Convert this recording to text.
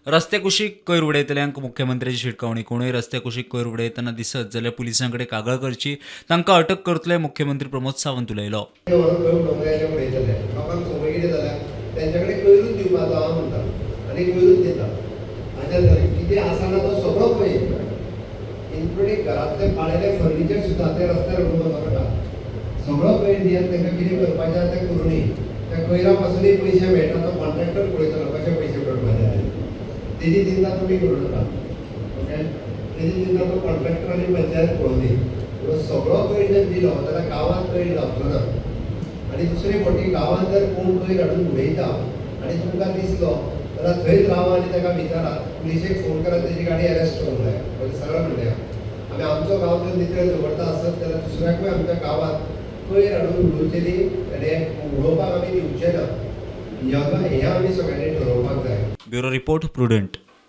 रस्त्या कुशीक कोयर उडयतल्यांक मुख्यमंत्र्याची शिटकावणी. कोणूय रस्त्या कुशीक कोयर उडयतना दिसत जाल्यार पुलिसां कडेन कागाळ करची, तांकां अटक करतले, मुख्यमंत्री प्रमोद सावंत उलयलो. व्हरून खंय उडोवंक जाय ते उडयतले. लोकांक संवय कितें जाल्या, तेंच्या कडेन कयरूच दिवपाचो आहा म्हणटा आनी कयरूच दिता. आनी कितें आसा ना तो सगळो कयर, इन्क्लुडींग घरांतलें पाळेलें फर्निचर सुद्दां तें रस्त्यार उडोवंक वचो नाका. सगळो कयर दियात तांकां, कितें करपाचें आहा तें करुनी. त्या कयरा पासुनूय पयशे मेळटा, तो कॉन्ट्रॅक्टर पळयतलो कशे पयशे मेळपाचे ते. तेजी चिंता तुमी करूं नाका, ओके? तेजी चिंता तो कॉन्ट्रॅक्टर आनी पंचायत पळोवनी. पूण सगळो कयर जर दिलो जाल्यार गांवांत कयर जावचो ना. आनी दुसरे फावटी गांवांत जर कोण कयर हाडून उडयता आनी तुमकां दिसलो जाल्यार थंयच रावा आनी ताका विचारात, पुलिशेक फोन करात, तेजी गाडी अरेस्ट करूंक जाय. म्हणजे सरळ म्हणया, आमी आमचो गांव जर नितळ दवरता आसत जाल्यार दुसऱ्याकूय आमच्या गांवांत कयर हाडून उडोवचेली आनी उडोवपाक आमी दिवचे ना, हें आमी सगळ्यांनी ठरोवपाक जाय. Bureau report, prudent.